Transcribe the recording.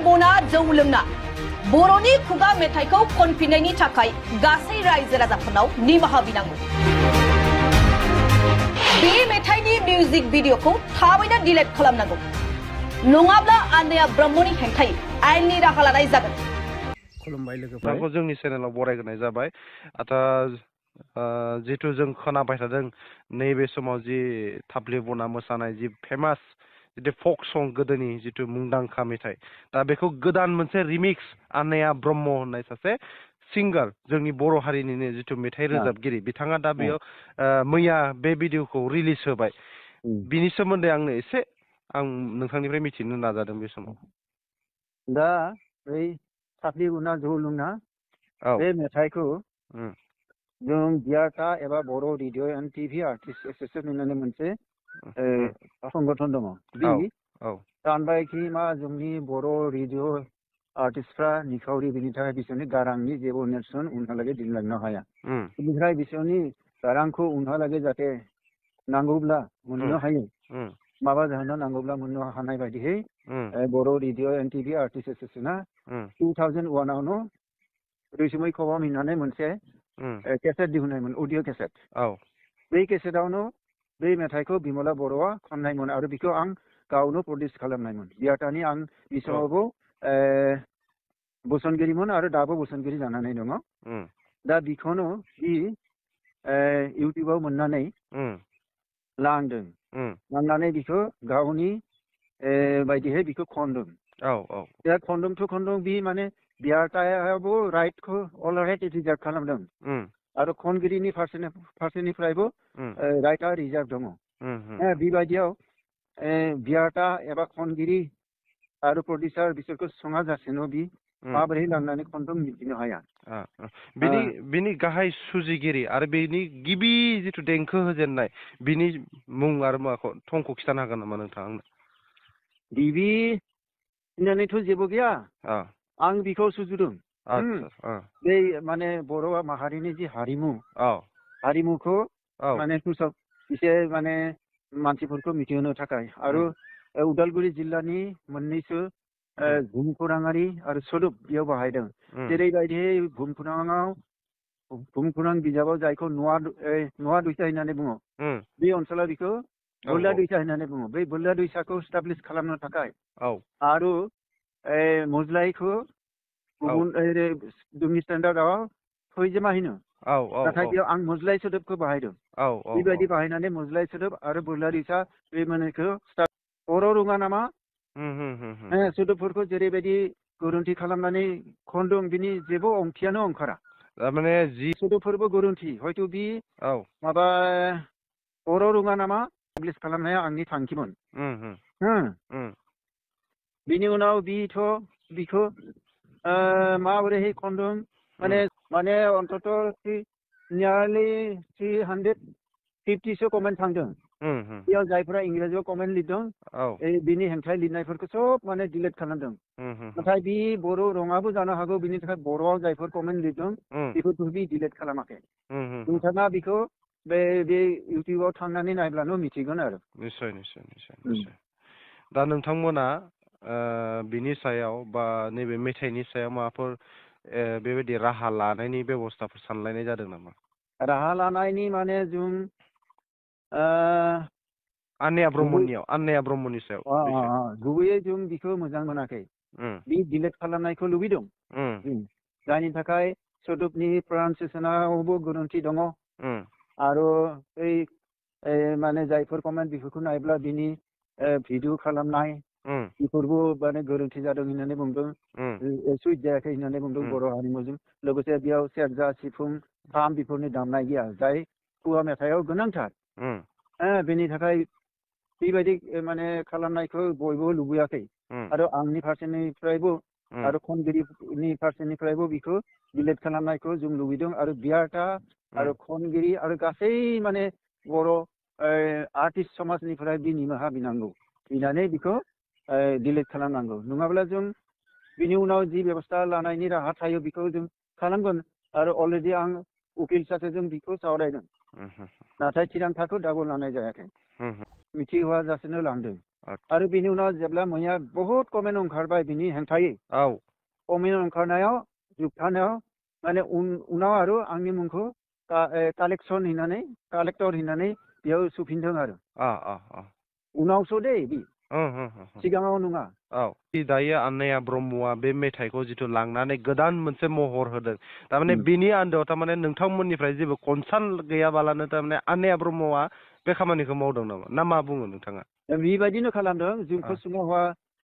बना जौ लोंना बर'नि खुगा मेथाइखौ खनफिननायनि थाखाय गासै रायजो राजाफोरनाव निमाहा बिनांगौ। बे मेथाइनि मिउजिक भिडिअखौ थाबैनो डिलीट खालामनांगौ, नङाब्ला आन्नाया ब्रह्मनि हेंथायै आयेननि राहा लानाय जागोन। खुलुमबाय लोगोफोर, जोंनि चेनेलाव बरायग्रोनाय जाबाय। जितु जों खोनाबाय थादों नैबे समाव जि थाफ्ले बना मोसानाय जि फेमास जितु फक सं गोदोनि जितु मुंदांखा मेथाइ, दा बेखौ गोदान मोनसे रिमिक्स आन्नाया ब्रह्म होननाय सासे सिंगार, जोंनि बर' हारिनिनो जितु मेथाइ रोजाबगिरि, बिथाङा दा बेयाव मैया बे भिडिअखौ रिलिज होबाय। बिनि सोमोन्दै आंनो एसे आं नोंथांनिफ्राय मिथिनो नाजादों बे समाव। दा बै थाफ्ले बना जौ लोंना बे मेथाइखौ जों बियाटा एबा Boro' radio and TV artist association होननानै मोनसे संगठन दङ। बि सानबायखि मा जोंनि बर' रेडिअ आर्टिस्टफ्रा निखावरि, बिनि थाखाय बिसोरनि गारांनि जेबो नेरसोन उनहालागै दिनलांनो हाया। बेनिफ्राय बिसोरनि गारांखौ उनहालागै जाहाथे नांगौब्ला मोननो हायो, माबा जाहोना नांगौब्ला मोननो हानाय बायदियै बर' रेडिअ एन्ड टिभि आर्टिस्ट एस'सिएशना 2001आवनो रैसुमै खबाम होननानै मोनसे केसेट दिहुननायमोन, अडिअ केसेट। बै केसेटआवनो बै मेथाइखौ बिमला बर'आ खननायमोन आरो बेखौ आं गावनो प्रडिउस खालामनायमोन। बियाटानि आं बे समावबो बोसोनगिरिमोन आरो दाबो बोसोनगिरि जानानै दङ। दा बेखौनो इउटिउबाव मोननानै लांदों, लांनानै बेखौ गावनि बायदियै बेखौ खनदों। दा खनदों बि माने बियाटायाबो राइटखौ अलराइट रिजार्भ खालामदों आरो खनगिरिनि फारसेनिफ्रायबो राइटआ रिजार्भ दङ। बेबायदियाव बियाटा एबा खनगिरि आरो प्रडिउसार बिसोरखौ सङा जासेनो बि माबोरै लांनानै खनदों मिथिनो हाया। बिनि गाहाय सुजुगिरि आरो बेनि गिबि जिथु देंखो होजेननाय बिनि मुं आरो माखौ थंखौ खिथानो हागोन नामा नोंथाङा आंनो? गिबि होननानैथ' जेबो गैया, आं बिखौ सुजुदों। बे माने बर' माहारिनि जि हारिमुखौ माने एसे माने मानसिफोरखौ मिथिहोनो थाखाय आरो उदालगुरि जिल्लानि मोननैसो भुमखौराङारि आरो सोदोब बेयाव बाहायदों। जेरैबायदि भुमखौरां बिजाबाव जायखौ नुवा दैसा होननानै बुङो, बे ओनसोलाव बेखौ बोरला दैसा होननानै बुङो। बै बोरला दैसाखौ स्टाब्लिस खालामनो थाखाय आरो मज्लायखौ गुबुन जोंनि स्टेन्डार्डआव फैजेमा होनो, नाथाय बेयाव आं मज्लाय सोदोबखौ बाहायदों। बेबायदि बाहायनानै मज्लाय सोदोब आरो बोरला दैसा बे मोननैखौ बर' रोङा नामा सोदोबफोरखौ जेरैबायदि गोरोन्थि खालामनानै खनदों, बिनि जेबो ओंथियानो ओंखारा। माने जि सोदोबफोरबो गोरोन्थि, हयथ' बि माबा बर' रोङा नामा पाब्लिस खालामनाया आंनि थांखिमोन। बिनि उनाव बिखौ माबोरैहाय खनदों, माने अन्तत नियारलि 350सो कमेन्ट थांदों। बेयाव जायफोरा इंराजियाव कमेन्ट लिरदों बिनि हेंथायै लिरनायफोरखौ सब माने डिलिट खालामदों। नाथाय बि बर' रङाबो जानो हागौ, बिनि थाखाय बर'आव जायफोर कमेन्ट लिरदों बेफोरखौ बि डिलिट खालामाखै। नोंथाङा बेखौ बे इउटिउबाव थांनानै नायब्लानो मिथिगोन आरो। निस्सय। दा नोंथांमोना बिनि सायाव बा नैबे मेथाइनि सायाव माबाफोर बेबायदि राहा लानायनि बेब'स्थाफोर सानलायनाय जादों नामा? राहा लानायनि माने जों आन्नाया ब्रह्मनि सायाव गुबैयै जों बिखौ मोजां मोनाखै। बि डिलिट खालामनायखौ लुबैदों, जायनि थाखाय सोदोबनि प्रनाउन्सियेसनावबो गोरोन्थि दङ आरो माने जायफोर कमेन्ट बेफोरखौ नायब्ला बिनि भिडिअ खालामनाय बेफोरबो माने गोरोन्थि जादों होननानै बुंदों, सुइट जायाखै होननानै बुंदों बर' हारिमुजों। लोगोसे बेयाव सेरजा, सिफुं, खाम बेफोरनि दामनाय गैया, जाय खुगा मेथाइआव गोनांथार। बेनि थाखाय बेबायदि माने खालामनायखौ बयबो लुबैयाखै आरो आंनि फारसेनिफ्रायबो आरो खनगिरिनि फारसेनिफ्रायबो बेखौ डिलिट खालामनायखौ जों लुबैदों। आरो बियाटा आरो खनगिरि आरो गासै माने बर' आर्टिस्ट समाजनिफ्राय निमाहा बिनांगौ, बिनानै बेखौ डिलिट खालामनांगौ। नङाब्ला जों बिनि उनाव जि बेब'स्था लानायनि राहा थायो बेखौ जों खालामगोन। आरो अलरेडि आं उकिल सासेजों बेखौ सावरायदों, नाथाय थिरांथाखौ दाबो लानाय जायाखै, मिथिहोआ जासेनो लांदों। आरो बिनि उनाव जेब्ला मैया बहुत कमेन्ट ओंखारबाय बिनि हेंथायै कमेन्ट ओंखारनायाव जोबथानायाव माने उनाव आरो आंनि मुंखौ कालेक्टर होननानै बेयाव सोफिनदों आरो उनावसो दे बि सिगाङाव नङा दायो आनैया ब्रह्मआ बे मेथाइखौ जिथु लांनानै गोदान मोनसे महर होदों थारमाने बिनि आन्दोआव थारमाने नोंथांमोननिफ्राय जेबो कनसार्न गैयाबालानो थारमाने आनैया ब्रह्मआ बे खामानिखौ मावदों नामा ना मा बुङो नोंथाङा बेबायदिनो खालामदों जोंखौ सिगाङाव